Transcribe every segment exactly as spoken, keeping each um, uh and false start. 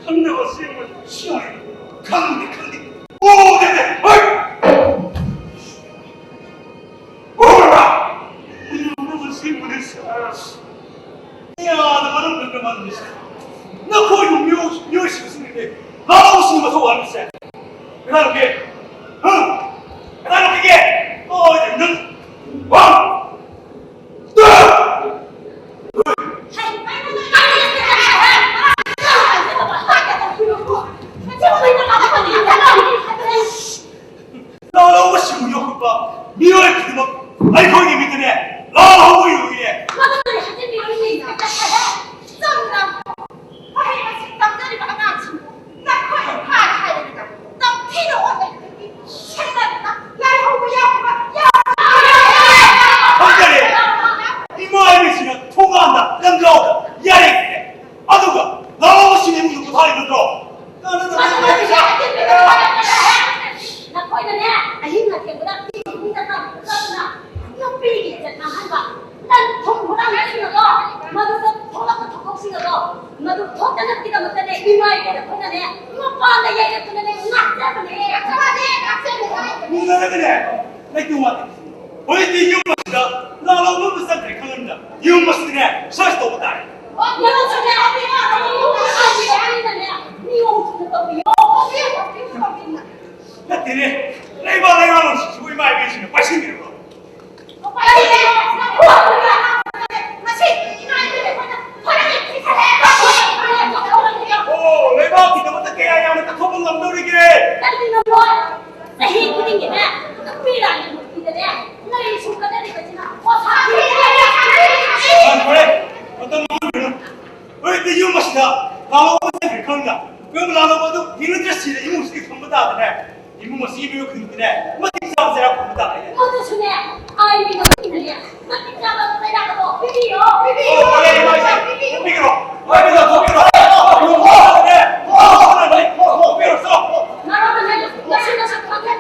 ꯈꯪꯗꯕ ꯑꯁꯦꯡꯕ ꯁꯤ ꯈꯪꯗꯦ, ꯈꯪꯗꯦ꯫ ꯎꯗꯦꯅꯦ꯫ ꯍꯣꯏ! ꯎꯔꯕ? ꯎꯅꯕ ꯑꯁꯦꯡꯕꯅꯦ, ꯁꯥꯔ꯫ ꯀꯌꯥꯗ ꯃꯔꯝ ꯈꯪꯗꯕ ꯃꯥꯟꯅꯕꯁꯦ꯫ ꯅꯈꯣꯏꯕꯨ ꯃꯤꯑꯣꯏ-, ꯃꯤꯑꯣꯏꯁꯤꯡꯁꯤꯅꯅꯦ ꯂꯥꯎꯁꯤꯡ ꯃꯊꯧ ꯍꯥꯏꯕꯁꯦ꯫ ꯀꯅꯥꯅꯣꯒꯦ? ꯍꯥ? ꯀꯅꯥꯅꯣꯒꯦ? ꯍꯣꯏ, ꯅꯪ! ꯋꯥ! ꯂꯥꯎ ꯂꯧꯕꯁꯤꯡꯕꯨ ꯌꯣꯛꯈꯠꯄ ꯃꯤꯑꯣꯏ ꯈꯨꯗꯤꯡꯃꯛ ꯑꯩꯈꯣꯏꯒꯤ ꯃꯤꯠꯇꯅꯦ ꯂꯥꯎ ꯍꯧꯕ ꯌꯨꯔꯤꯅꯦ꯫ ꯃꯗꯨꯗꯤ ꯍꯥꯏꯖꯤꯟꯕꯤꯔꯣꯏꯅꯦ꯫ ꯆꯝꯅ ꯃꯍꯩ ꯃꯁꯤꯡ ꯇꯝꯖꯔꯤꯕ ꯑꯉꯥꯡꯁꯤꯡꯕꯨ ꯅꯈꯣꯏꯅ ꯐꯥꯔꯦ ꯍꯥꯏꯔꯗꯅ ꯇꯝꯊꯤꯅ ꯑꯣꯠꯂꯦ꯫ ꯁꯦꯟꯅꯗꯅ ꯂꯥꯏ ꯍꯧꯕ ꯌꯥꯎꯕ ꯌꯥꯎꯕ ꯈꯪꯖꯔꯦ꯫ ꯏꯃꯥ ꯏꯕꯤꯁꯤꯡꯅ ꯊꯣꯡꯒꯥꯟꯗ ꯂꯝꯖꯥꯎꯗ ꯌꯥꯔꯦ꯫ ꯑꯗꯨꯒ ꯂꯥꯎ ꯁꯤꯅꯦ ꯃꯤꯗꯨ ꯄꯣꯊꯥꯔꯤ ꯅꯠꯇ꯭ꯔꯣ? ꯅꯈꯣꯏꯅꯅꯦ ꯑꯍꯤꯡ ꯑꯊꯦꯡꯕꯗ ꯏꯃꯨꯡꯗ ꯀꯥꯞꯄꯗꯨꯅ ꯅꯨꯄꯤꯒꯤ ꯏꯖꯠ ꯃꯥꯡꯍꯟꯕ꯫ ꯅꯪ ꯊꯨꯝ ꯍꯨꯔꯥꯟꯕꯁꯤꯡ ꯑꯗꯣ, ꯃꯗꯨꯗ ꯊꯣꯛꯂꯛꯄ ꯊꯧꯗꯣꯛꯁꯤꯡ ꯑꯗꯣ, ꯃꯗꯨ ꯊꯣꯛꯇꯅꯕꯒꯤꯗꯃꯛꯇꯅꯦ, ꯏꯃꯥ ꯏꯕꯦꯟ ꯑꯩꯈꯣꯏꯅꯅꯦ ꯃꯄꯥꯟꯗ ꯌꯩꯔꯛꯇꯨꯅꯅꯦ ꯉꯥꯛꯆꯕꯅꯦ꯫ ꯃꯨꯟꯅꯔꯒꯅꯦ, ꯂꯩꯇꯦꯡ ꯋꯥꯇꯦꯡ꯫ ꯍꯧꯖꯤꯛꯇꯤ ꯌꯨꯝ ꯑꯁꯤꯗ ꯂꯥꯜꯍꯧꯕ ꯑꯃ ꯆꯠꯈ꯭ꯔꯦ ꯈꯪꯉꯕꯅꯤꯅ, ꯌꯨꯝ ꯑꯁꯤꯗꯅꯦ ꯁꯔꯁ ꯇꯧꯕ ꯇꯥꯔꯦ꯫ ꯌꯨꯝ ꯑꯁꯤꯗꯅꯦ, ꯅꯤꯌꯣꯝ ꯆꯨꯝꯅ ꯇꯧꯕꯤꯌꯣ꯫ ꯅꯠꯇꯦꯅꯦ, ꯂꯩꯕꯥꯛ ꯂꯩꯉꯥꯛꯂꯣꯟꯁꯤꯡꯁꯤꯕꯨ ꯏꯃꯥ ꯏꯕꯦꯟꯁꯤꯡꯅ ꯄꯥꯏꯁꯤꯟꯕꯤꯔꯕ꯭ꯔꯣ? ꯑꯣ, ꯂꯩꯕꯥꯛꯀꯤꯗꯃꯛꯇ ꯀꯌꯥ ꯌꯥꯝꯅ ꯀꯠꯊꯣꯛꯄ ꯉꯝꯗꯧꯔꯤꯒꯦ? ꯀꯔꯤ ꯉꯝꯂꯣꯏ? ꯆꯍꯤ ꯈꯨꯗꯤꯡꯒꯤꯅꯦ, ꯅꯨꯄꯤ ꯂꯥꯟꯒꯤ ꯃꯨꯔꯇꯤꯗꯅꯦ, ꯂꯩ ꯁꯨꯝ ꯀꯠꯅꯔꯤꯕꯁꯤꯅ ꯄꯣꯊꯥ ꯐꯔꯦ, ꯐꯔꯦ, ꯃꯇꯝ ꯃꯥꯡꯍꯟꯕꯤꯔꯅꯨ꯫ ꯍꯧꯖꯤꯛꯇꯤ ꯌꯨꯝ ꯑꯁꯤꯗ ꯂꯥꯛꯍꯧꯕ ꯆꯠꯈ꯭ꯔꯦ ꯈꯪꯗ, ꯀꯔꯝꯕ ꯂꯥꯛꯍꯧꯕ ꯑꯗꯨ ꯊꯦꯡꯅꯗ꯭ꯔꯁꯤꯗ ꯏꯃꯨꯡꯁꯤꯗꯒꯤ ꯐꯪꯕ ꯇꯥꯗꯅꯦ꯫ ꯏꯃꯨꯡ ꯑꯁꯤꯒꯤ ꯃꯤꯑꯣꯏ ꯈꯨꯗꯤꯡꯃꯛꯇꯤꯅꯦ ꯃꯇꯤꯛ ꯆꯥꯕ ꯆꯩꯔꯥꯛ ꯐꯪꯕ ꯇꯥꯔꯦ꯫ ꯃꯗꯨꯁꯨꯅꯦ, ꯑꯥꯏꯟꯒꯤ ꯃꯇꯨꯡ ꯏꯟꯅꯅꯦ ꯃꯇꯤꯛ ꯆꯥꯕ ꯆꯩꯔꯥꯛ ꯑꯗꯣ ꯄꯤꯕꯤꯌꯣ꯫ ꯄꯤꯕꯤꯌꯣ꯫ ꯄꯤꯕꯤꯔꯣ꯫ ꯄꯤꯕꯤꯔꯣ꯫ ꯃꯔꯝ ꯑꯃꯅ ꯉꯁꯤ ꯉꯁꯤ ꯈꯪꯍꯟ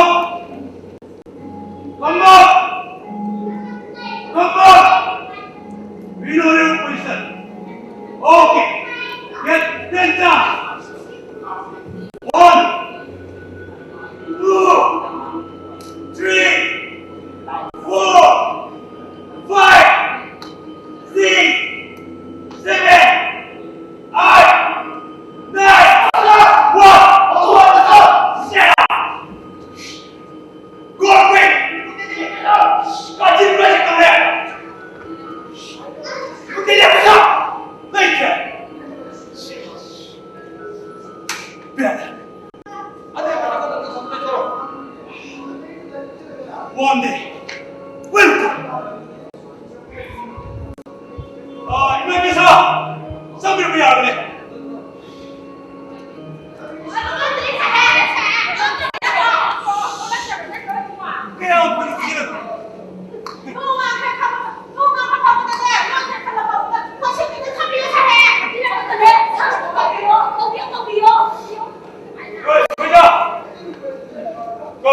Come back! Come back! We know your position. Okay. Get ten down. One, two, three, four, five, six, seven, eight, nine. One, two, three, four, five, six, seven, eight, nine. Go quick! Continue to come here! You can never stop! Thank you! Better. One day, will come. ꯑ, ꯏꯃꯥ ꯏꯕꯦꯟꯁꯥ, ꯆꯪꯕꯤꯔꯛꯄ ꯌꯥꯔꯕꯅꯦ꯫ ꯀꯌꯥꯝ ꯀꯨꯏꯅ ꯊꯤꯔꯕ? ꯍꯣꯏ, ꯍꯣꯏꯗ꯫ ꯀꯣ꯫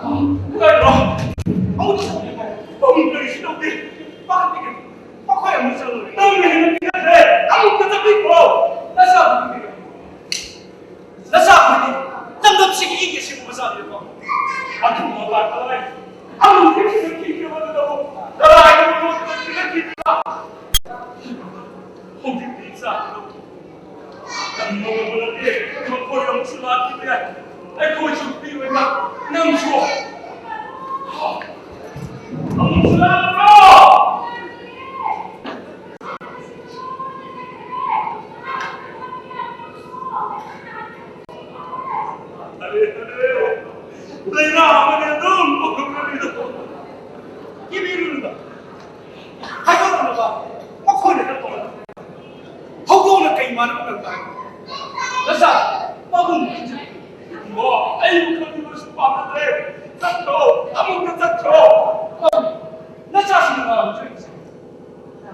ꯀꯩꯅꯣ? ꯑꯃꯨꯛ ꯆꯠꯂꯦ꯫ ꯄꯥꯕꯨꯡ ꯀꯔꯤꯁꯨ ꯇꯧꯗꯦ꯫ ꯄꯥꯈꯠꯄꯤꯒꯅꯨ꯫ ꯃꯈꯣꯏ ꯑꯃꯨꯛ ꯆꯠꯂꯨꯔꯦ꯫ ꯅꯪꯅ ꯍꯦꯟꯅ ꯀꯤꯅꯈ꯭ꯔꯦ꯫ ꯑꯃꯨꯛꯇ ꯆꯠꯄꯤꯈ꯭ꯔꯣ꯫ ꯅꯁꯥ ꯅꯁꯥ ꯑꯩꯈꯣꯏꯗꯤ ꯂꯝꯗꯝꯁꯤꯒꯤ ꯏꯒꯤ ꯑꯁꯤꯕꯨ ꯃꯆꯥꯅꯤꯅꯀꯣ꯫ ꯑꯗꯨꯒꯨꯝꯕ ꯂꯥꯛꯄ ꯂꯥꯏ꯫ ꯑꯃꯨꯛ ꯍꯦꯛ ꯆꯠꯈꯤꯈ꯭ꯔꯕꯗꯨꯗꯕꯨ ꯀꯗꯥꯏꯗ ꯂꯣꯠꯇꯨꯅ ꯆꯦꯜꯂꯛꯈꯤꯕ꯭ꯔꯥ? ꯍꯧꯖꯤꯛꯇꯤ ꯏꯆꯥ ꯇꯝꯕ ꯉꯝꯕ ꯅꯠꯇꯦ꯫ ꯃꯈꯣꯏ ꯑꯃꯨꯛꯁꯨ ꯂꯥꯛꯈꯤꯕ ꯌꯥꯏ꯫ ꯑꯩꯈꯣꯏꯁꯨ ꯄꯤꯔꯣꯏꯅ ꯅꯪꯁꯨ ꯑꯃꯨꯛꯁꯨ ꯂꯥꯛꯄ꯭ꯔꯣ? ꯂꯩꯅꯥ ꯑꯃꯅꯤ ꯑꯗꯨꯝ ꯄꯣꯛꯂꯛꯄꯅꯤꯗꯣ꯫ ꯀꯤꯕꯤꯔꯨꯅꯨꯗ꯫ ꯍꯥꯏꯗꯣꯛꯂꯨꯅꯕ ꯃꯈꯣꯏꯅ ꯅꯠꯇꯧꯔ꯫ ꯍꯧꯗꯣꯡꯅ ꯀꯩ ꯃꯥꯟꯅꯕ ꯉꯝꯕ ꯍꯥꯏꯕ? ꯅꯆꯥ ꯄꯥꯕꯨꯡ ꯈꯟꯖꯤꯜꯂꯨ꯫ ꯏꯕꯨꯡꯉꯣ, ꯑꯩꯕꯨ ꯈꯪꯕꯤꯕꯁꯨ ꯄꯥꯝꯅꯗ꯭ꯔꯦ꯫ ꯆꯠꯈ꯭ꯔꯣ, ꯑꯃꯨꯛꯇ ꯆꯠꯈ꯭ꯔꯣ꯫ ꯄꯥꯕꯨꯡ, ꯅꯆꯥꯁꯤꯡ ꯉꯥꯡꯕ ꯆꯠꯈꯤꯁꯦ꯫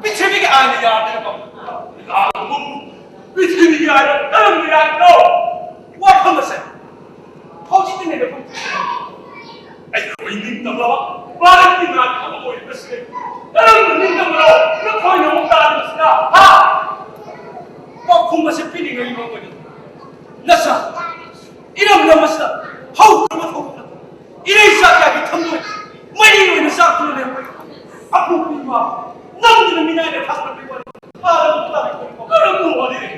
ꯄ꯭ꯔꯤꯊꯤꯕꯤꯒꯤ ꯑꯥꯏꯟꯅ ꯌꯥꯗꯦꯕ꯫ ꯂꯥꯜꯂꯕꯕꯨ ꯄ꯭ꯔꯤꯊꯤꯕꯤꯒꯤ ꯑꯥꯏꯟꯅ ꯀꯔꯝꯅ ꯌꯥꯒꯗ꯭ꯔꯣ? ꯋꯥꯐꯝ ꯑꯁꯦ ꯍꯧꯖꯤꯛꯇꯤ ꯅꯩꯅꯐꯝ ꯊꯣꯛꯇꯦ꯫ ꯑꯩꯈꯣꯏ ꯅꯤꯡꯇꯝꯂꯕ ꯚꯥꯔꯠꯀꯤ ꯅꯥꯒꯔꯤꯛ ꯑꯃ ꯑꯣꯏꯔꯤꯕꯁꯦ ꯀꯔꯝꯅ ꯅꯤꯡꯇꯝꯕꯅꯣ? ꯅꯈꯣꯏꯅ ꯑꯃꯨꯛ ꯇꯥꯔꯤꯕꯁꯤꯅ, ꯍꯥ? ꯄꯥꯎꯈꯨꯝ ꯑꯁꯦ ꯄꯤꯅꯤꯡꯉꯥꯏ ꯃꯔꯝ ꯑꯣꯏꯅ ꯅꯆꯥ ꯏꯔꯝꯗꯝ ꯑꯁꯤꯗ ꯍꯧꯈ꯭ꯔꯕ ꯊꯧꯗꯣꯛ ꯅꯠꯇꯅ ꯏꯔꯩꯆꯥ ꯀꯌꯥꯒꯤ ꯊꯃꯣꯏ ꯃꯩ ꯑꯣꯏꯅ ꯆꯥꯛꯇꯨꯅ ꯂꯩꯔꯝꯕ ꯑꯄꯣꯛꯄ ꯏꯃꯥ ꯅꯝꯗꯨꯅ ꯃꯤꯅꯥꯏꯅ ꯊꯥꯡꯒꯠꯄꯒꯤ ꯋꯥꯔꯤ ꯇꯥꯔꯕ ꯇꯥꯔꯤꯕ ꯀꯔꯝꯕ ꯋꯥꯔꯤꯅꯣ?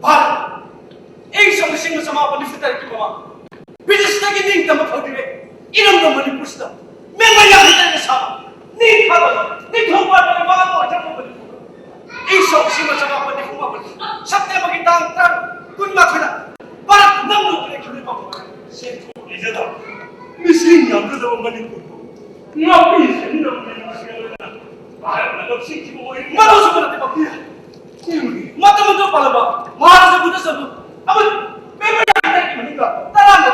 ꯚꯥꯔꯠ, ꯏꯪ ꯁꯣꯛ ꯂꯤꯁꯤꯡ ꯑꯃ ꯆꯃꯥꯄꯟ ꯅꯤꯐꯨ ꯇꯔꯦꯠꯀꯤ ꯃꯃꯥꯡ ꯕ꯭ꯔꯤꯇꯤꯁꯇꯒꯤ ꯅꯤꯡꯇꯝꯕ ꯐꯪꯗ꯭ꯔꯤꯉꯩ ꯏꯔꯝꯗꯝ ꯃꯅꯤꯄꯨꯔꯁꯤꯗ ꯃꯦꯡꯃꯩ ꯌꯥꯝꯅ ꯁꯥꯕ ꯅꯤꯡꯊꯥꯗ ꯅꯤꯡꯊꯧ ꯄꯥꯟꯕ ꯂꯩꯕꯥꯛ ꯑꯃ ꯑꯣꯏꯖꯔꯝꯕ ꯃꯅꯤꯄꯨꯔ ꯏꯪ ꯁꯣꯛ ꯂꯤꯁꯤꯡ ꯑꯃ ꯆꯃꯥꯄꯟ ꯅꯤꯐꯨ ꯃꯥꯄꯟ ꯁꯦꯞꯇꯦꯝꯕꯔꯒꯤ ꯇꯥꯡ ꯇꯔꯥ, ꯀꯨꯟꯃꯥꯊꯣꯏꯗ ꯚꯥꯔꯠ ꯅꯪꯅ ꯄꯤꯔꯛꯈꯤꯕ ꯄꯥꯎꯈꯨꯝ ꯁꯦꯟꯊꯣꯛ ꯂꯩꯖꯗꯕ ꯃꯤꯁꯤꯡ ꯌꯥꯝꯖꯗꯕ ꯃꯅꯤꯄꯨꯔꯕꯨ ꯉꯥꯛꯄꯤ ꯁꯦꯟꯅꯕꯒꯤ ꯃꯁꯤꯡ ꯂꯣꯏꯅꯅ ꯚꯥꯔꯠꯅ ꯂꯧꯁꯤꯟꯈꯤꯕ ꯑꯣꯏꯔꯤꯕ ꯃꯗꯨꯁꯨ ꯅꯠꯇꯦ ꯄꯥꯝꯕꯤ꯫ ꯃꯇꯝ ꯑꯗꯨ ꯄꯥꯜꯂꯕ ꯃꯍꯥꯔꯥꯖꯥ ꯕꯨꯙ ꯆꯟꯗ꯭ꯔ ꯑꯃꯗꯤ ꯃꯦꯃꯣꯔꯤꯌꯦꯜ ꯍꯤꯗꯥꯛꯀꯤ ꯃꯅꯨꯡꯗ ꯇꯔꯥꯃꯉꯥ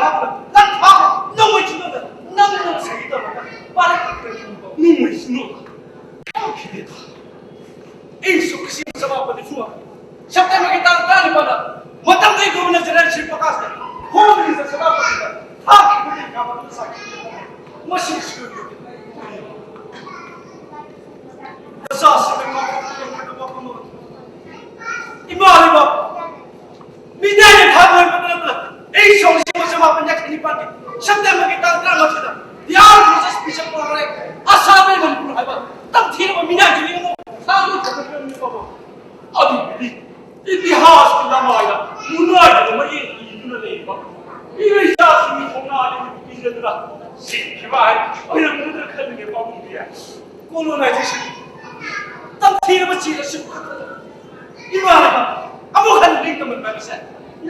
ꯂꯥꯛ ꯊꯥꯕ ꯅꯣꯡꯃꯩ ꯆꯤꯡꯗꯣꯟꯗ ꯅꯪꯅ ꯁꯍꯤ ꯇꯧꯔꯒ ꯄꯥꯔꯛꯈꯤꯕ ꯅꯣꯡꯃꯩ ꯆꯤꯡꯗꯣꯟ ꯇꯧꯈꯤꯗꯦꯗ꯫ ꯏꯪ ꯁꯣꯛ ꯂꯤꯁꯤꯡ ꯑꯃ ꯆꯃꯥꯄꯟ ꯅꯤꯐꯨ ꯃꯥꯄꯟ ꯁꯦꯞꯇꯦꯝꯕꯔꯒꯤ ꯇꯥꯡ ꯇꯔꯥꯅꯤꯄꯥꯟꯗ ꯃꯇꯝꯗꯨꯒꯤ governor general Shri ꯄ꯭ꯔꯀꯥꯁꯅ home minister ꯁꯦꯅꯥꯄꯇꯤꯗ ꯊꯥꯈꯤ꯫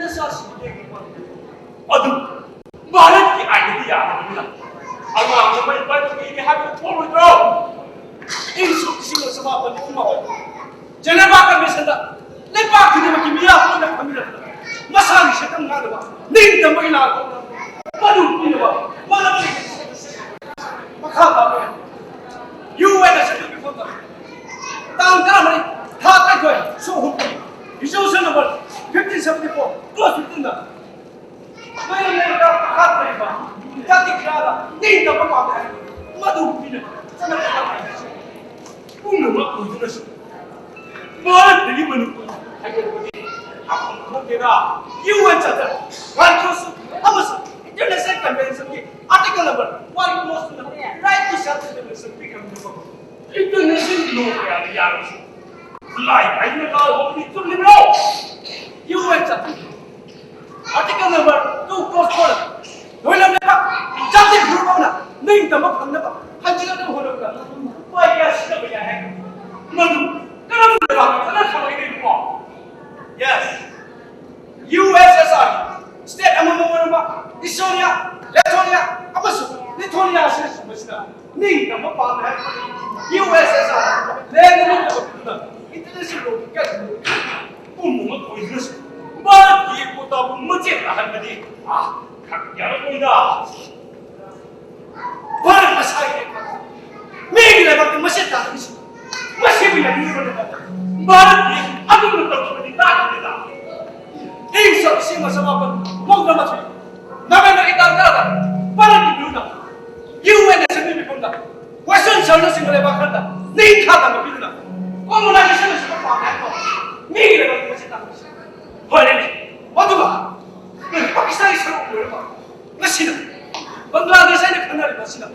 ꯃꯆꯥꯁꯤꯡ ꯌꯦꯡꯕ ꯄꯥꯝꯗꯦ꯫ ꯑꯗꯨ ꯚꯥꯔꯠꯀꯤ ꯑꯥꯏꯟꯗꯤ ꯌꯥꯗꯕꯅꯤꯅ ꯑꯉꯥꯡ ꯑꯃ ꯏꯄꯥ ꯏꯄꯨꯒꯤ ꯍꯥꯏꯕꯗꯨ ꯊꯣꯛꯂꯣꯏꯗ꯭ꯔꯣ? ꯏꯪ ꯁꯣꯛ ꯂꯤꯁꯤꯡ ꯑꯃ ꯆꯃꯥꯄꯟ ꯅꯤꯐꯨ ꯃꯥꯄꯟ ꯖꯦꯅꯦꯚꯥ ꯀꯟꯚꯦꯟꯁꯟꯗ ꯂꯩꯕꯥꯛ ꯈꯨꯗꯤꯡꯃꯛꯀꯤ ꯃꯤꯌꯥꯝ ꯄꯨꯟꯅ ꯐꯝꯃꯤꯟꯅꯗꯨꯅ ꯃꯁꯥꯒꯤ ꯁꯛꯇꯝ ꯉꯥꯛꯅꯕ, ꯅꯤꯡꯇꯝꯕꯒꯤ ꯂꯥꯟ ꯍꯧꯅꯕ, ꯃꯗꯨ ꯄꯤꯅꯕ ꯃꯔꯝ ꯂꯩꯇꯅ ꯃꯈꯥ ꯇꯥꯕ ꯌꯨ ꯑꯦꯟ ꯑꯦꯁ ꯃꯤꯐꯝꯗ ꯇꯥꯡ ꯇꯔꯥꯃꯔꯤ ꯊꯥ ꯇꯔꯥꯅꯤꯊꯣꯏ ꯁꯣꯛ ꯑꯍꯨꯝ resolution number fifteen seventy four clause ꯐꯤꯐꯇꯤꯟꯗ ꯃꯌꯥꯝ ꯂꯩꯕꯥꯛ ꯃꯈꯥ ꯂꯩꯕ ꯖꯥꯇꯤ ꯀꯌꯥꯗ ꯅꯤꯡꯇꯝꯕ ꯄꯥꯝꯃꯤ ꯍꯥꯏꯕ ꯃꯗꯨ ꯄꯤꯅꯕ ꯆꯠꯅꯕ ꯄꯨꯝꯅꯃꯛ ꯑꯣꯏꯗꯨꯅꯁꯨ ꯚꯥꯔꯠꯇꯒꯤ ꯃꯅꯤꯄꯨꯔ ꯈꯥꯏꯗꯣꯛꯄꯗꯤ ꯑꯐꯪꯕ ꯅꯠꯇꯦꯗ꯫ ꯌꯨ ꯑꯦꯟ ꯆꯥꯔꯇꯔ, ꯀꯟꯁꯇꯤꯇ꯭ꯌꯨꯁꯟ ꯑꯃꯁꯨꯡ ꯏꯟꯇꯔꯅꯦꯁꯅꯦꯜ ꯀꯟꯚꯦꯟꯁꯟꯒꯤ ꯑꯥꯔꯇꯤꯀꯜ ꯅꯝꯕꯔ ꯋꯥꯟ ꯀ꯭ꯂꯣꯖ ꯇꯨꯅ right to self determination ꯄꯤꯈ꯭ꯔꯕꯅꯤꯀꯣ꯫ ꯏꯟꯇꯔꯅꯦꯁꯅꯦꯜ ꯂꯣ ꯀꯌꯥꯗ ꯌꯥꯔꯕꯁꯨ ꯈꯨꯠꯂꯥꯏ ꯄꯥꯏꯗꯨꯅ ꯀꯥ ꯍꯣꯡꯕꯗꯤ ꯆꯨꯝꯂꯤꯕ꯭ꯔꯣ? U N charter article number two clause four ꯅꯣꯏꯅ ꯂꯩꯕꯥꯛ ꯖꯥꯇꯤ ꯐꯨꯔꯨꯞ ꯑꯃꯅ ꯅꯤꯡꯇꯝꯕ ꯐꯪꯅꯕ ꯍꯟꯖꯤꯟ ꯍꯟꯖꯤꯟ ꯍꯣꯠꯅꯕꯗ ꯎꯄꯥꯏ ꯀꯌꯥ ꯁꯤꯖꯤꯟꯅꯕ ꯌꯥꯏ ꯍꯥꯏ꯫ ꯃꯗꯨ ꯀꯔꯝꯕ ꯂꯩꯕꯥꯛꯇ ꯆꯠꯅꯈ꯭ꯔꯕꯒꯦ ꯏꯕꯨꯡꯉꯣ? Yes, ꯌꯨ ꯑꯦꯁ ꯑꯦꯁ ꯑꯥꯔ ꯁ꯭ꯇꯦꯠ ꯑꯃꯃꯝ ꯑꯣꯏꯔꯝꯕ ꯏꯁꯇꯣꯅꯤꯌꯥ, ꯂꯦꯊꯣꯅꯤꯌꯥ ꯑꯃꯁꯨꯡ ꯂꯤꯊꯣꯅꯤꯌꯥ ꯑꯁꯤꯅꯆꯤꯡꯕꯁꯤꯅ ꯅꯤꯡꯇꯝꯕ ꯄꯥꯝꯃꯤ ꯍꯥꯏꯔꯛꯄꯗꯒꯤ ꯌꯨ ꯑꯦꯁ ꯑꯦꯁ ꯑꯥꯔ ꯂꯦꯟ ꯅꯤꯡꯇꯝꯕ ꯄꯤꯗꯨꯅ ꯏꯟꯇꯔꯅꯦꯁꯅꯦꯜ ꯂꯣꯒꯤ ꯀꯦꯁ ꯄꯨꯝꯅꯃꯛ ꯑꯣꯏꯗꯨꯅꯁꯨ ꯚꯥꯔꯠꯀꯤ ꯄꯣꯇꯥꯕꯨ ꯃꯆꯦꯠ ꯇꯥꯍꯟꯕꯗꯤ, ꯑꯥ, ꯈꯛ ꯌꯥꯔꯛꯂꯣꯏꯗ꯫ ꯚꯥꯔꯠ ꯃꯁꯥꯒꯤ ꯂꯩꯕꯥꯛ, ꯃꯤꯒꯤ ꯂꯩꯕꯥꯛꯇ ꯃꯆꯦꯠ ꯇꯥꯍꯟꯕꯁꯤ ꯃꯁꯤꯕꯨ ꯌꯥꯅꯤꯡꯕ ꯂꯩꯕꯥꯛ ꯚꯥꯔꯠꯀꯤ ꯑꯗꯨꯝꯅ ꯇꯧꯈꯤꯕꯗꯤ ꯇꯥꯈꯤꯗꯦꯗ꯫ ꯏꯪ ꯁꯣꯛ ꯂꯤꯁꯤꯡ ꯑꯃ ꯆꯃꯥꯄꯟ ꯃꯧꯗ꯭ꯔꯥ ꯃꯥꯊꯣꯏ ꯅꯕꯦꯝꯕꯔꯒꯤ ꯇꯥꯡ ꯇꯔꯥꯗ ꯚꯥꯔꯠꯀꯤ ꯃꯤꯍꯨꯠꯅ ꯌꯨ ꯑꯦꯟ ꯑꯦꯁ ꯃꯤꯐꯝꯗ ꯋꯦꯁꯇꯔꯟ ꯁꯍꯔꯅꯆꯤꯡꯕ ꯂꯩꯕꯥꯛ ꯈꯔꯗ ꯅꯤꯡꯈꯥ ꯇꯝꯕ ꯄꯤꯗꯨꯅ ꯀꯣꯂꯣꯅꯥꯏꯖꯦꯁꯟ ꯑꯁꯤ ꯄꯥꯝꯃꯦ ꯍꯥꯏꯕ ꯃꯤꯒꯤ ꯂꯩꯕꯥꯛꯇ ꯃꯆꯦꯠ ꯇꯥꯍꯟꯕꯁꯤ꯫ ꯐꯔꯦꯅꯦ, ꯃꯗꯨꯒ ꯄꯥꯀꯤꯁꯇꯥꯟꯒꯤ ꯁꯔꯨꯛ ꯑꯣꯏꯔꯕ ꯉꯁꯤꯅ ꯕꯪꯒ꯭ꯂꯥꯗꯦꯁ ꯍꯥꯏꯅ ꯈꯪꯅꯔꯤꯕ ꯑꯁꯤꯅ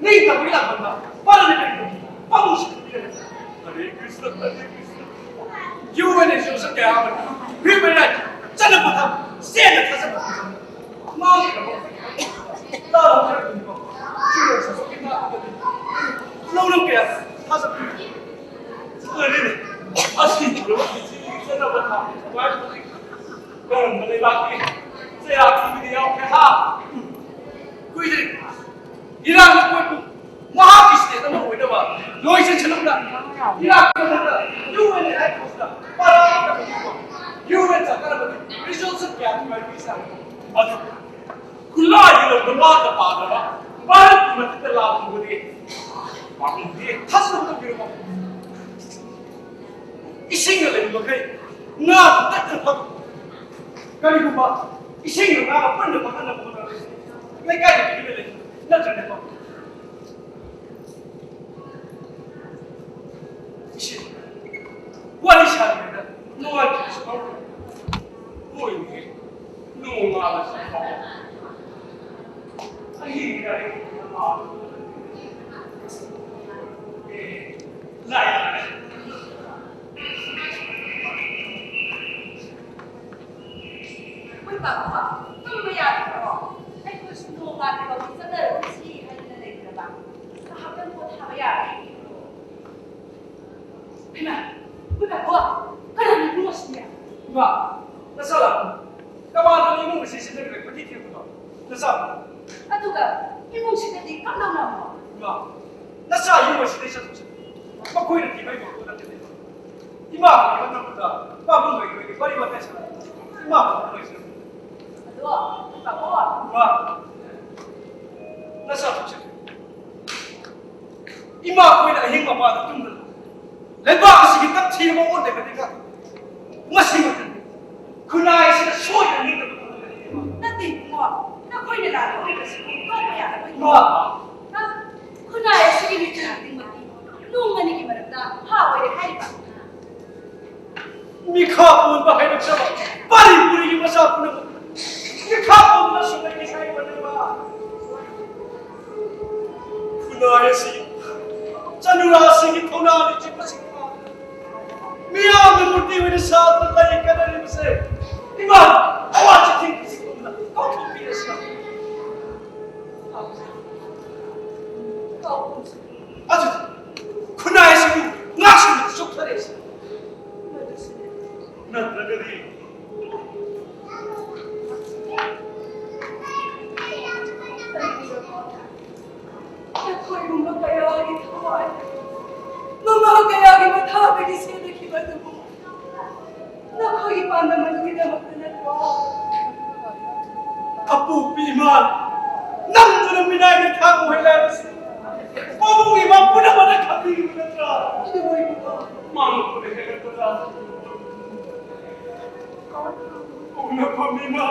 ꯅꯤꯡꯇꯝꯕꯒꯤ ꯂꯥꯟꯐꯝꯗ ꯄꯥꯜꯂꯝꯃꯤ ꯀꯔꯤꯒꯨꯝꯕ ꯄꯥꯕꯨꯡꯁꯤꯡ ꯄꯤꯔꯝꯃꯤ꯫ ꯍꯔꯦ ꯀ꯭ꯔꯤꯁꯅ, ꯍꯔꯦ ꯀ꯭ꯔꯤꯁꯅ꯫ ꯌꯨ ꯑꯦꯟ ꯑꯦꯁ ꯀꯌꯥ ꯑꯃꯅ ꯍ꯭ꯌꯨꯃꯦꯟ ꯔꯥꯏꯠ ꯆꯠꯅ ꯄꯊꯥꯞ ꯆꯦꯟꯅ ꯊꯥꯖꯕ ꯃꯥꯡꯈ꯭ꯔꯕ ꯂꯥꯜꯍꯧꯈ꯭ꯔꯕ ꯂꯧꯔꯝ ꯀꯌꯥ ꯊꯥꯖꯕ ꯐꯔꯦꯅꯦ, ꯑꯁꯤ ꯆꯠꯅ ꯄꯊꯥꯞ ꯀꯔꯝꯕ ꯂꯩꯕꯥꯛꯀꯤ ꯆꯩꯔꯥꯛ ꯊꯤꯕꯗꯤ ꯌꯥꯎꯈ꯭ꯔꯦ ꯍꯥ? ꯀꯨꯏꯗ꯭ꯔꯤ ꯏꯔꯥꯡꯒꯤ ꯀꯣꯏꯄꯨ ꯃꯍꯥꯛꯀꯤ ꯁ꯭ꯇꯦꯠ ꯑꯃ ꯑꯣꯏꯅꯕ ꯂꯣꯏꯁꯤꯟꯁꯅꯨꯅ ꯏꯔꯥꯡꯒꯤ ꯃꯊꯛꯇ ꯌꯨ ꯑꯦꯟ ꯑꯦ ꯍꯥꯏ ꯄꯣꯁꯇ ꯄꯔꯥ ꯑꯃ ꯌꯨ ꯑꯦꯟ ꯆꯠꯀꯗꯕꯅꯤ꯫ ꯔꯤꯖꯣꯂꯨꯁꯟ ꯀꯌꯥ ꯊꯤꯕ ꯍꯥꯏꯕꯒꯤ ꯆꯥꯡ ꯑꯗꯨ ꯈꯨꯠꯂꯥꯏꯒꯤ ꯂꯧꯗ ꯋꯥꯗ ꯄꯥꯗꯕ ꯚꯥꯔꯠꯀꯤ ꯃꯊꯛꯇ ꯂꯥꯛꯂꯨꯕꯗꯤ ꯄꯥꯝꯂꯨꯗꯦ꯫ ꯊꯥꯖꯕ ꯇꯧꯕꯤꯔꯝꯃꯣ꯫ ꯏꯁꯤꯡꯅ ꯂꯩꯕ ꯃꯈꯩ ꯉꯥ ꯇꯠꯇꯅ ꯐꯪ꯫ ꯀꯔꯤꯒꯨꯝꯕ ꯏꯁꯤꯡꯅ ꯉꯥ ꯄꯨꯟꯅ ꯐꯪꯍꯟꯅꯕ ꯍꯣꯠꯅꯔꯕꯗꯤ ꯂꯩꯀꯥꯏꯗ ꯇꯨꯃꯤꯟꯅ ꯂꯩ ꯅꯠꯇ꯭ꯔꯅꯦꯀꯣ? ꯏꯁꯤꯡ ꯋꯥꯔꯤ ꯁꯥꯔꯤꯉꯩꯗ ꯅꯨꯡꯉꯥꯏꯈꯤꯕꯁꯨ ꯈꯪꯗꯦ꯫ ꯍꯣꯏꯅꯦ, ꯅꯣꯡꯉꯥꯜꯂꯁꯨ ꯐꯥꯎꯕ ꯑꯍꯤꯡ ꯀꯔꯤ ꯑꯦ, ꯂꯥꯏ ꯂꯥꯛꯑꯦ꯫ ꯃꯣꯏ ꯄꯥꯕꯨꯡ, ꯇꯨꯝꯕ ꯌꯥꯗ꯭ꯔꯕꯣ? ꯑꯩꯈꯣꯏꯁꯨ ꯅꯣꯡꯉꯥꯜꯂꯤꯐꯥꯎꯗꯤ ꯆꯠꯅꯔꯒꯨꯝꯁꯤ ꯍꯥꯏꯗꯅ ꯂꯩꯈ꯭ꯔꯕ꯫ ꯉꯥꯏꯍꯥꯛꯇꯪ ꯄꯣꯊꯥꯕ ꯌꯥꯕ꯭ꯔꯥ ꯌꯦꯡꯉꯣ꯫ ꯍꯩꯃꯥ, ꯃꯣꯏ ꯄꯥꯕꯨꯡ, ꯀꯅꯥꯅꯣ ꯏꯕꯨꯡꯉꯣꯁꯤꯗꯤ? ꯏꯃꯥ, ꯅꯆꯥ ꯂꯥꯛꯄ꯫ ꯀꯃꯥꯟꯗꯣꯅ ꯏꯃꯨꯡ ꯑꯁꯤ ꯁꯤꯖꯤꯟꯅꯈ꯭ꯔꯦ, ꯀꯣꯏꯊꯤ ꯊꯤꯔꯛꯄꯗꯣ꯫ ꯅꯆꯥ꯫ ꯑꯗꯨꯒ ꯏꯃꯨꯡꯁꯤꯗꯗꯤ ꯀꯝꯗꯧꯅꯕꯅꯣ? ꯏꯃꯥ, ꯅꯆꯥ ꯌꯨꯝ ꯑꯁꯤꯗꯩ ꯆꯠꯊꯣꯛꯁꯤ꯫ ꯃꯈꯣꯏꯅ ꯊꯤꯕ ꯍꯩꯕ ꯄꯣꯠ ꯅꯠꯇꯦ꯫ ꯏꯃꯥ ꯍꯣꯏꯒꯤ ꯃꯇꯝꯗꯨꯗ ꯄꯥꯕꯨꯡ ꯍꯣꯏꯒꯤ ꯋꯥꯔꯤ ꯋꯥꯇꯥꯏ ꯁꯥꯟꯅꯕ꯫ ꯏꯃꯥ ꯍꯣꯏ ꯂꯣꯏꯁꯤꯜꯂꯝꯃꯨ꯫ ꯑꯗꯣ, ꯄꯥꯕꯨꯡ꯫ ꯏꯃꯥ, ꯅꯆꯥ ꯊꯣꯛꯁꯤ꯫ ꯏꯃꯥ ꯑꯩꯈꯣꯏꯅ ꯑꯍꯤꯡ ꯃꯄꯥꯟꯗ ꯇꯨꯝꯗꯅ ꯂꯩꯕꯥꯛ ꯑꯁꯤꯒꯤ ꯇꯛꯊꯤꯔꯕ ꯑꯣꯟꯗꯕꯅꯤꯅ ꯃꯁꯤ ꯃꯇꯝꯗ ꯈꯨꯟꯅꯥꯏ ꯑꯁꯤꯗ ꯁꯣꯏꯗꯅ ꯅꯤꯡꯇꯝꯕ ꯐꯪꯂꯒꯅꯤ ꯏꯃꯥ꯫ ꯅꯠꯇꯦ ꯏꯕꯨꯡꯉꯣ, ꯅꯈꯣꯏꯅ ꯂꯥꯟꯊꯣꯛꯂꯤꯕꯁꯤꯕꯨ ꯇꯣꯛꯄ ꯌꯥꯔꯕ ꯏꯃꯥ꯫ ꯏꯃꯥ꯫ ꯅꯪ ꯈꯨꯟꯅꯥꯏ ꯑꯁꯤꯒꯤ ꯃꯤꯆꯝ ꯈꯨꯗꯤꯡꯃꯛꯇꯤ ꯅꯣꯡ ꯑꯅꯤꯒꯤ ꯃꯔꯛꯇ ꯍꯥ ꯑꯣꯏꯔꯦ ꯍꯥꯏꯔꯤꯕ꯫ ꯃꯤꯈꯥ ꯄꯣꯟꯕ ꯍꯩꯔꯛꯇꯕ ꯄꯥꯔꯤ ꯄꯨꯔꯤꯒꯤ ꯃꯆꯥ ꯄꯨꯝꯅꯃꯛ ꯃꯤꯈꯥ ꯄꯣꯟꯕ ꯁꯨꯝꯂꯩ ꯃꯤꯁꯥꯏ ꯄꯟꯅꯕ꯫ ꯈꯨꯟꯅꯥꯏ ꯑꯁꯤ ꯆꯅꯨꯔꯥꯁꯤꯡꯒꯤ ꯊꯧꯅꯥ ꯂꯩꯆꯤꯠꯄꯁꯤꯡ ꯃꯤꯌꯥꯝꯅ ꯃꯨꯔꯇꯤ ꯑꯣꯏꯅ ꯁꯥꯗꯨꯅ ꯂꯩ ꯀꯠꯅꯔꯤꯕꯁꯦ ꯏꯃꯥ ꯑꯋꯥ ꯆꯩꯊꯦꯡ ꯈꯖꯤꯛ ꯀꯥꯎꯊꯣꯛꯄꯤꯔꯁꯤ꯫ ꯑꯗꯨꯗꯤ ꯈꯨꯟꯅꯥꯏ ꯑꯁꯤꯕꯨ ꯉꯥꯛꯁꯦꯜꯅ ꯆꯣꯛꯊꯔꯛꯏꯁꯦ꯫ ꯅꯠꯇ꯭ꯔꯒꯗꯤ ꯅꯨꯄꯤ ꯏꯃꯥ, ꯅꯪꯗꯨꯅ ꯃꯤꯅꯥꯏꯅ ꯊꯥꯡ ꯑꯣꯏꯍꯜꯂꯦ ꯍꯥꯏꯕꯁꯤ ꯄꯥꯕꯨꯡꯒꯤ ꯏꯃꯥ ꯄꯨꯝꯅꯃꯛꯅ ꯈꯪꯕꯤꯔꯤꯕ ꯅꯠꯇ꯭ꯔꯥ? ꯏꯃꯥ ꯄꯨꯝꯅ ꯍꯦꯜꯂꯛꯄꯗ ꯄꯨꯝꯅ ꯐꯝꯃꯤꯕ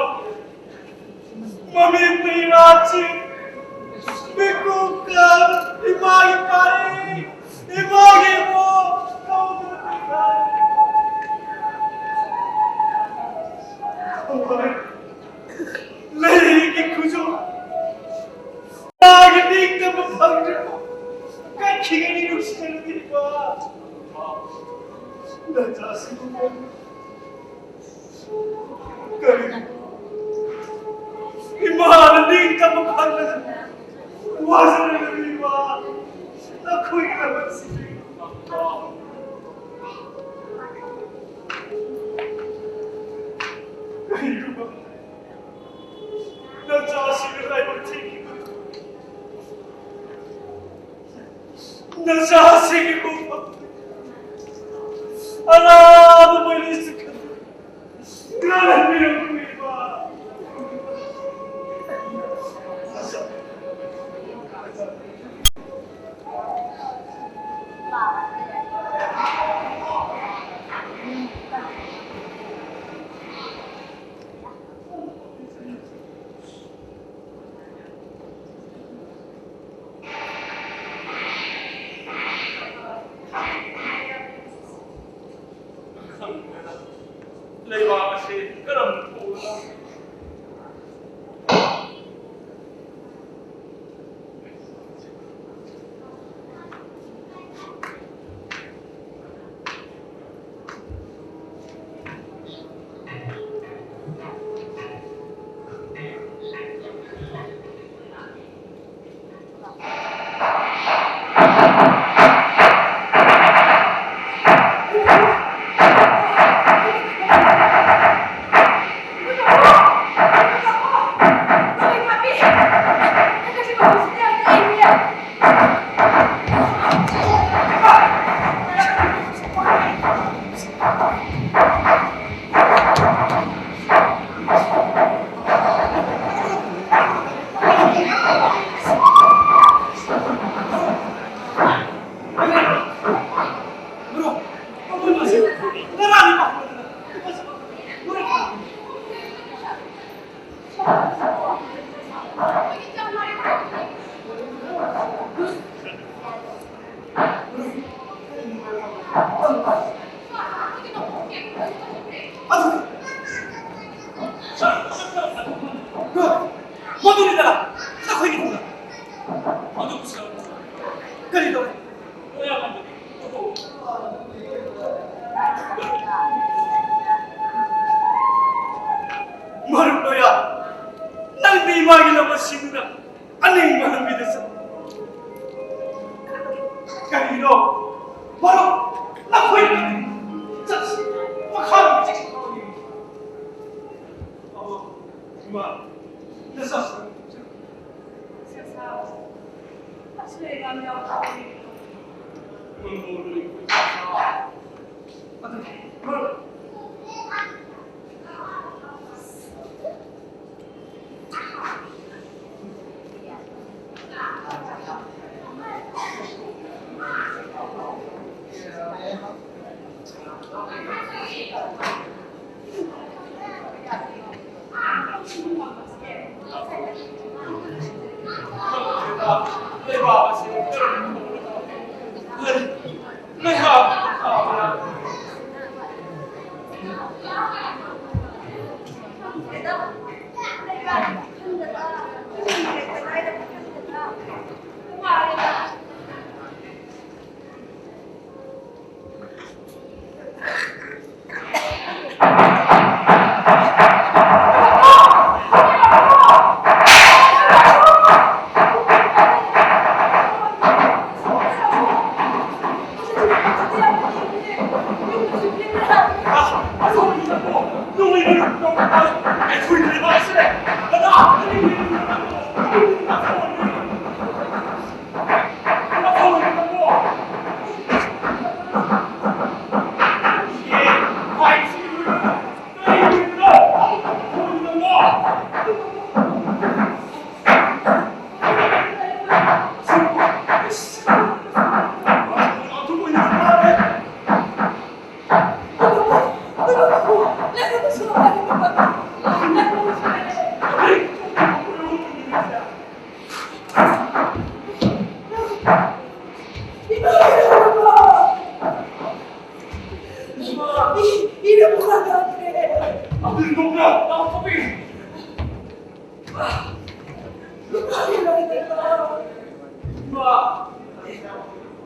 ꯃꯃꯤꯠ ꯃꯤꯔꯥꯠꯁꯤꯡ ꯃꯤꯀꯨꯞ ꯀꯥꯕ ꯏꯃꯥꯒꯤ ꯄꯥꯔꯤ, ꯏꯃꯥꯒꯤ ꯏꯃꯣ ꯀꯧꯕꯗ ꯄꯤꯈꯥꯏ꯫ ꯂꯩꯒꯤ ꯈꯨꯖꯨ ꯃꯥꯒꯤ ꯅꯤꯡꯇꯝꯕ ꯐꯪꯗ꯭ꯔꯤꯕ ꯀꯠꯈꯤꯒꯅꯤ ꯅꯨꯡꯁꯤꯅꯕꯤꯕ ꯅꯆꯥꯁꯤꯡꯕꯨ꯫ ꯀꯔꯤꯒꯨꯝꯕ ꯏꯃꯥꯅ ꯅꯤꯡꯇꯝꯕ ꯐꯪꯂꯒ ꯋꯥꯖꯔꯒ ꯂꯩꯕ ꯅꯈꯣꯏꯒꯤꯗꯃꯛ ꯁꯤꯖꯒꯦ꯫ ꯀꯔꯤꯒꯨꯝꯕ ꯅꯆꯥꯁꯤꯡꯅ ꯂꯥꯏꯕꯛ ꯊꯤꯈꯤꯕ ꯅꯆꯥꯁꯤꯡꯒꯤ ꯈꯣꯡꯐꯝ ꯑꯅꯥꯕ ꯃꯩꯂꯩꯁꯤꯡ ꯉꯥꯜꯍꯟꯕꯤꯔꯛꯄ ꯏꯃꯥ꯫ ꯃꯗꯨꯅꯤꯗꯅ ꯅꯈꯣꯏꯒꯤ ꯊꯧꯅꯥ꯫ ꯃꯗꯨ ꯄꯨꯁꯤꯜꯂꯛꯎ꯫ ꯀꯔꯤ ꯇꯧꯔꯦ? ꯃꯔꯨꯞ ꯂꯣꯌꯥ, ꯅꯪꯗꯤ ꯏꯃꯥꯒꯤ ꯂꯝ ꯑꯁꯤꯗꯨꯗ ꯑꯅꯤꯡꯕ ꯂꯝꯕꯤꯗ ꯆꯠ-, ꯀꯔꯤꯅꯣ? ꯃꯔꯨꯞ, ꯅꯈꯣꯏ ꯆꯠꯁꯤ, ꯃꯈꯥꯔꯣꯝꯗ ꯆꯠꯁꯤ꯫ ꯑꯣ, ꯏꯃꯥ, ꯅꯆꯥꯁꯤꯡ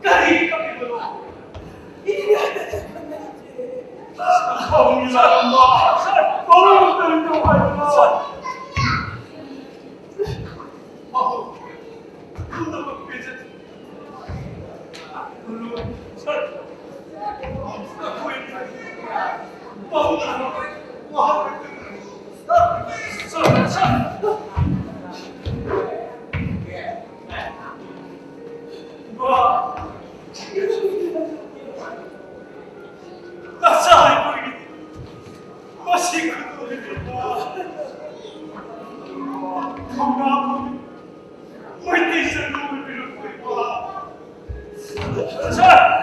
ꯀꯔꯤ ꯀꯞꯄꯤꯕꯅꯣ? ꯏꯃꯥ! ꯁꯥꯔ! ꯁꯥꯔ! ꯁꯥꯔ!